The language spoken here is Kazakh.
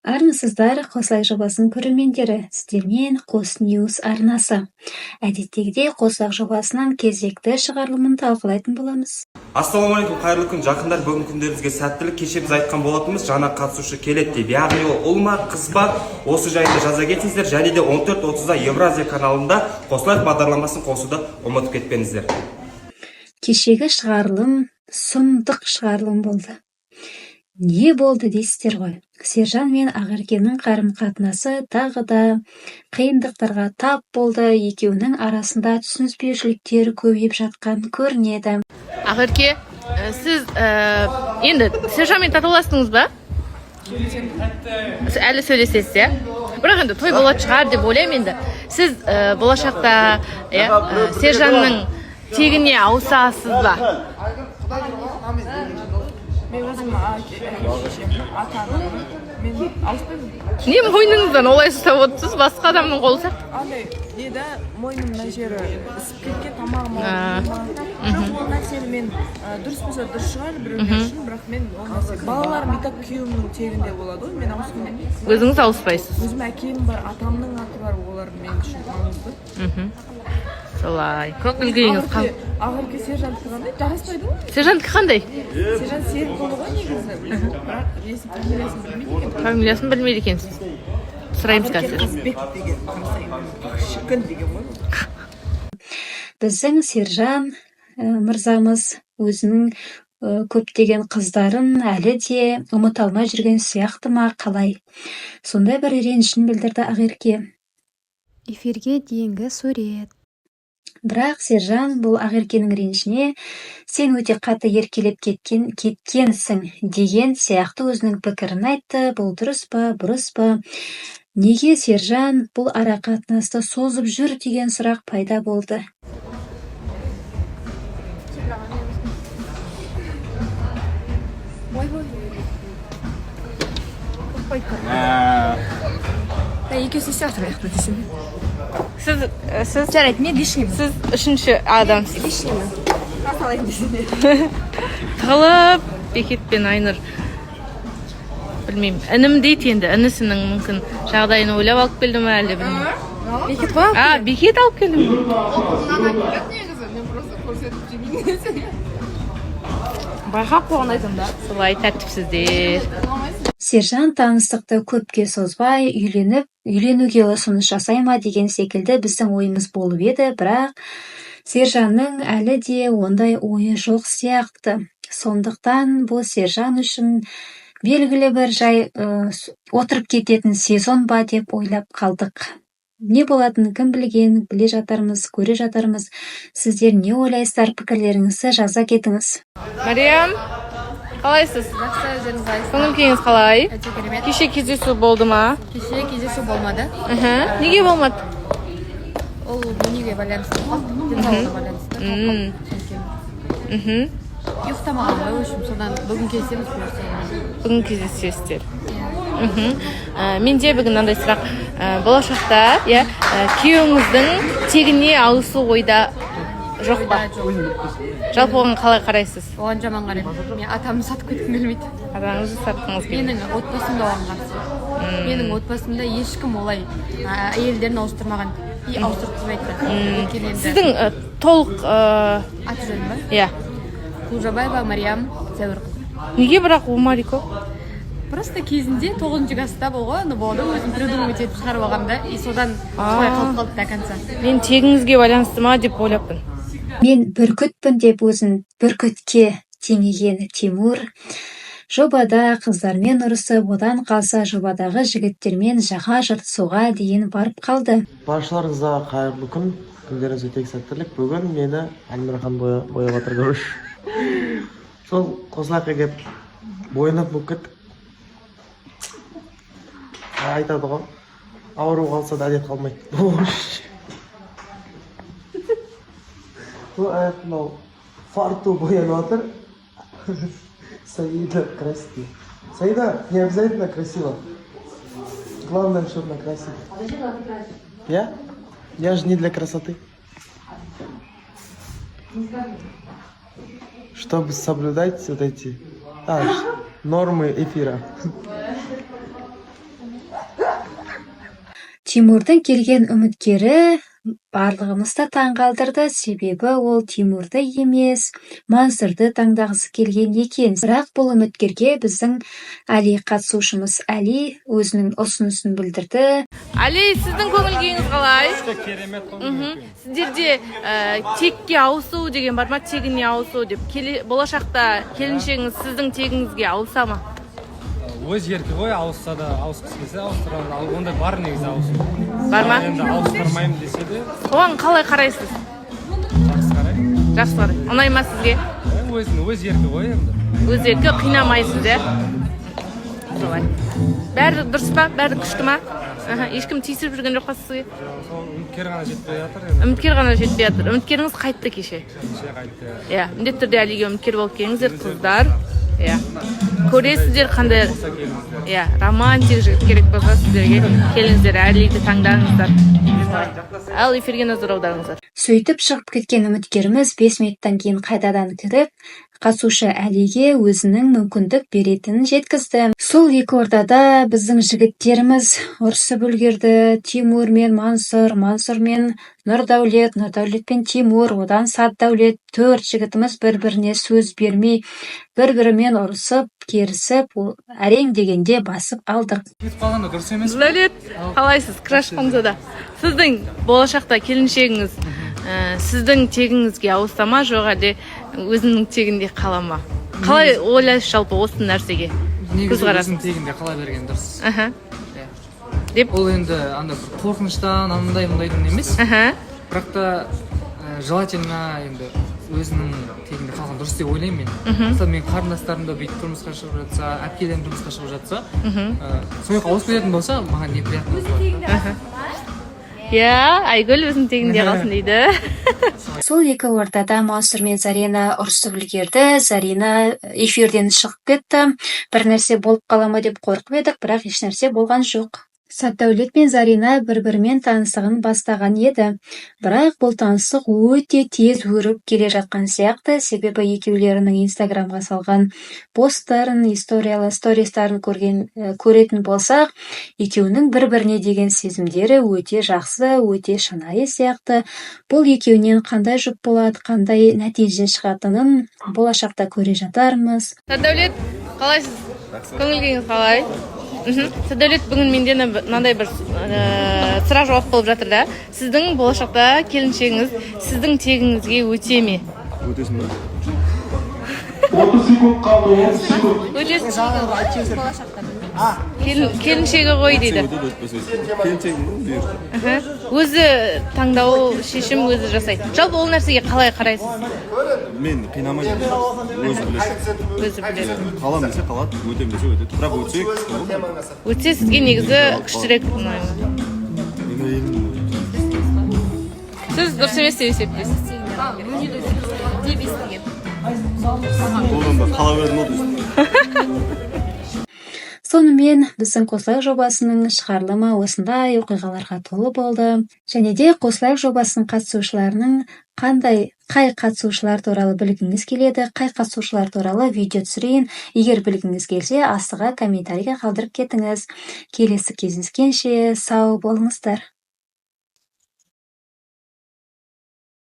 Армысыздар, Қосылайық жобасының көрермендері! Сіздермен Қос Ньюс арнасы. Әдеттегідей, Қосылайық жобасының кезекті шығарылымын талқылайтын боламыз. Ассалаумағалейкум, қайырлы күн, жақындар! Бүгінгі күндеріңізге сәттілік! Кеше біз айтқан болатынбыз, жаңа қатысушы келеді деп. Яғни ол ұл ма, қыз ба, осы жайында жаза кетіңіздер. Және де 14.30-да Евразия каналында «Қосылайық» бағдарламасын қосуды ұмытып кетпеңіздер. Кешегі шығарылым сұмдық шығарылым болды. Не болды дейсіздер ғой. Сержан мен Ақеркенің қарым-қатынасы тағы да қиындықтарға тап болды. Екеуінің арасында түсініспеушіліктер көбейіп жатқан көрінеді. Ақерке, сіз енді Сержанмен татуластыңыз ба? Сіз әлі сөйлесесіз, иә? Бірақ енді той болатын шығар деп ойлаймын. Енді сіз болашақта, иә, Сержанның тегіне ауысасыз ба? Мен өзім әке шешемнің, ата анамның, мен ауыспаймын. Не, мойныңыздан олай ұстап отырсыз, басқа адамның қолы сияқты. Андай не да, мойным мына жері ісіп кеткен, тамағым ауырып ма. Жоқ, ол нәрсені мен дұрыс болса, дұрыс шығар біреулер үшін, бірақ мен ол нәрсе, балаларым и так күйеуімнің тегінде болады ғой, мен ауысқым келмейді. Өзіңіз ауыспайсыз. Өзім әкем бар, атамның аты бар, олар мен үшін маңызды. Солай, көңіл күйіңіз қал Ақерке, Сержанттікі қандай? Жараспайды ғой. Сержанттікі қандай? Сержан Серікұлы ғой негізі, бірақ несін, фамилиясын білмейді екенмін. Фамилиясын білмейді екенсіз, сұраймыз Ақерке қазір. Қазбек деген, қарасай, шіркін деген ғой. Біздің Сержан мырзамыз өзінің көптеген қыздарын әлі де ұмыта алмай жүрген сияқты ма, қалай? Сондай бір ренішін білдірді Ақерке. Эфирге дейінгі сурет. Бірақ Сержан бұл Ақеркенің ренішіне «сен өте қатты еркелеп кеткенсің» деген сияқты өзінің пікірін айтты. Бұл дұрыс па, бұрыс па? Неге Сержан бұл ара-қатынасты созып жүр деген сұрақ пайда болды. Ойбой, екеуі істеп жатыр аяқта десем. Сіз Жарайды, мен лишний. Сіз үшінші адамсыз. Лишний мін, салайын десем. Тығылып Бекет пен Айнұр, білмеймін, інім дейді енді, інісінің мүмкін жағдайын ойлап алып келді ме, әлде білмеймін. Бекет қой. А, Бекет алып келді ме? Негізі мен просто көрсетіп жемеймін, байқап қойған, айтамын да. Солай, тәртіпсіздер. Сержан таныстықты көпке созбай, үйленіп, үйленуге ұсыныс жасай ма деген секілді біздің ойымыз болып еді, бірақ Сержанның әлі де ондай ойы жоқ сияқты. Сондықтан бұл Сержан үшін белгілі бір жай отырып кететін сезон ба деп ойлап қалдық. Не болатынын кім білген, біле жатармыз, көре жатармыз. Сіздер не ойлайсыздар, пікірлеріңізді жаза кетіңіз. Мариям, қалайсыз? Жақсы, өздеріңіз қалайсыз? Көңіл күйіңіз қалай? Өте керемет. Кеше кездесу болды ма? Кеше кездесу болмады. Неге болмады? Ол неге байланысты болып қалды, денсаулығына байланысты қалып қалды. Содан кейін ұйықтамаған ғой, в общем, содан бүгін кездесеміз, бұйырса. Бүгін кездесесіздер. Менде бүгін мынандай сұрақ. Болашақта, иә, күйеуіңіздің тегіне ауысу ойда жоқ па? Ойда жоқ. Жалпы оған қалай қарайсыз? Оған жаман қараймын. Мен атамды сатып кеткім келмейді. Атаңызды сатқыңыз келмейді. Менің отбасым да оған қарсы. Менің отбасымда ешкім олай әйелдерін ауыстырмаған и ауыстырғызбайды да, өйткені енді Сіздің толық аты жөнім ба? Иә. Құлжабаева Мариям Зәуірқызы. Неге бірақ Умарико? Просто кезінде тоғызыншы класста болған, болады, өзім придумывать етіп шығарып алғанмын да, и содан солай қалып қалды до конца. Мен тегіңізге байланысты ма деп ойлаппын. «Мен бүркітпін» деп өзін бүркітке теңеген Тимур жобада қыздармен ұрысып, одан қалса жобадағы жігіттермен жаға жыртысуға дейін барып қалды. Баршаларыңызға қайырлы күн, күндеріңіз өте сәттілік! Бүгін мені Әлмирахан бояп жатыр, короче. Сол Қосылайыққа келіп боянатын болып кеттік. Айтады ғой, ауру қалса да әдет қалмайды. Бұл аяқ, мынау фарту боянып жатыр. Саида красит. Саида, не обязательно красиво, главное, чтобы накрасить. Я же не для красоты, чтобы соблюдать вот эти нормы эфира. Тимурдың келген үміткері барлығымызды таңғалдырды, себебі ол Тимурды емес, Мансұрды таңдағысы келген екен. Бірақ бұл үміткерге біздің Әли, қатысушымыз Әли өзінің ұсынысын білдірді. Әли, сіздің көңіл күйіңіз қалай? Керемет. Сіздерде текке ауысу деген бар ма, тегіне ауысу деп? Болашақта келіншегіңіз сіздің тегіңізге ауыса ма? Өз еркі ғой, ауысса да, ауысқысы келсе ауыстырамын. Ал ондай бар негізі, ауысу. Бар ма? Енді ауыстырмаймын десе де. Оған қалай қарайсыз? Жақсы қараймын. Жақсы қарай, ұнай ма сізге? Өзінің өз еркі ғой енді. Өз еркі, қинамайсыз, иә? Солай, бәрі дұрыс па, бәрі күшті ма? Аха, ешкім тиісіп жүрген жоқ па сізге? Сол үміткер ғана жетпей жатыр енді. Үміткер ғана жетпей жатыр. Үміткеріңіз қайтты кеше. Кеше қайтты. Иә, міндетті түрде Әлиге үміткер болып келіңіздер, қыздар. Иә, көресіздер қандай. Болса келіңіздер. Иә, романтик жігіт керек болса сіздерге, келіңіздер, Әлиді таңдаңыздар. Ал эфирге назар аударыңыздар. Сөйтіп шығып кеткен үміткеріміз 5 минуттан кейін қайтадан кіріп, қатысушы Әлиге өзінің мүмкіндік беретінін жеткізді. Сол екі ортада біздің жігіттеріміз ұрысып үлгерді. Тимур мен Мансұр, Мансұр мен Нұрдәулет, Нұрдәулет пен Тимур, одан Сатдәулет. Төрт жігітіміз бір-біріне сөз бермей, бір-бірімен ұрысып, керісіп, әрең дегенде басып алдық. Кетіп қалғанда дұрыс емес. Нұрдәулет, қалайсыз? Краш Ханзада. Сіздің болашақта келіншегіңіз сіздің тегіңізге ауыса ма, жоқ әлде өзінің тегінде қала ма? Қалай ойлайсыз жалпы осы нәрсеге? Негізі Көзқарас. өзінің тегінде қала берген дұрыс. Иә. Деп. Ол енді андай бір қорқыныштан, андай мындайдан емес, бірақ та желательно енді өзінің тегінде қалған дұрыс деп ойлаймын мен. Мысалы, менің қарындастарым да бүйтіп тұрмысқа шығып жатса, әпкелерім тұрмысқа шығып жатса, сол жаққа ауысып кететін болса, маған неприятно болады. Иә, Айгүл өзінің тегінде қалсын дейді. Сол екі ортада Мансұр мен Зарина ұрысып үлгерді. Зарина эфирден шығып кетті. Бір нәрсе болып қала ма деп қорқып едік, бірақ ешнәрсе болған жоқ. Сатдәулет пен Зарина бір-бірімен таныстығын бастаған еді. Бірақ бұл таныстық өте тез өріп келе жатқан сияқты, себебі екеулерінің Инстаграмға салған посттарын, стористарын көрген, көретін болсақ, екеуінің бір-біріне деген сезімдері өте жақсы, өте шынайы сияқты. Бұл екеуінен қандай жұп болады, қандай нәтиже шығатынын болашақта көре жатармыз. Сәтдәулет, қалайсыз? Көңіл күйіңіз қалай? Сәтдәулет, бүгін менде мынандай бір сұрақ жауап болып жатыр да. Сіздің болашақта келіншегіңіз сіздің тегіңізге өте ме? Өтесің ба? 30 секунд қалды, 30 секунд. Өтесіз. Келіншегі ғой дейді. Өтеді, өтпесе өтпейді. Келіншегім ғой, бұйырса. Өзі таңдау, шешім өзі жасайды. Жалпы ол нәрсеге қалай қарайсыз? Мен қинамаймын, өзі біледі. Өзі біледі. Қаламын десе қалады, өтемін десе өтеді. Бірақ өтсе күшті ғой. Өтсе, сізге негізі күштірек ұнай ма? Мен әйелім. Сіз дұрыс емес деп есептейсіз. Деп естіген. Одан ба қала бердім ғой. Сонымен, біздің Қосылайық жобасының шығарылымы осындай оқиғаларға толы болды. Және де Қосылайық жобасының қатысушыларының қандай, қай қатысушылар туралы білгіңіз келеді, қай қатысушылар туралы видео түсірейін, егер білгіңіз келсе, астыға комментарийге қалдырып кетіңіз. Келесі кездескенше сау болыңыздар.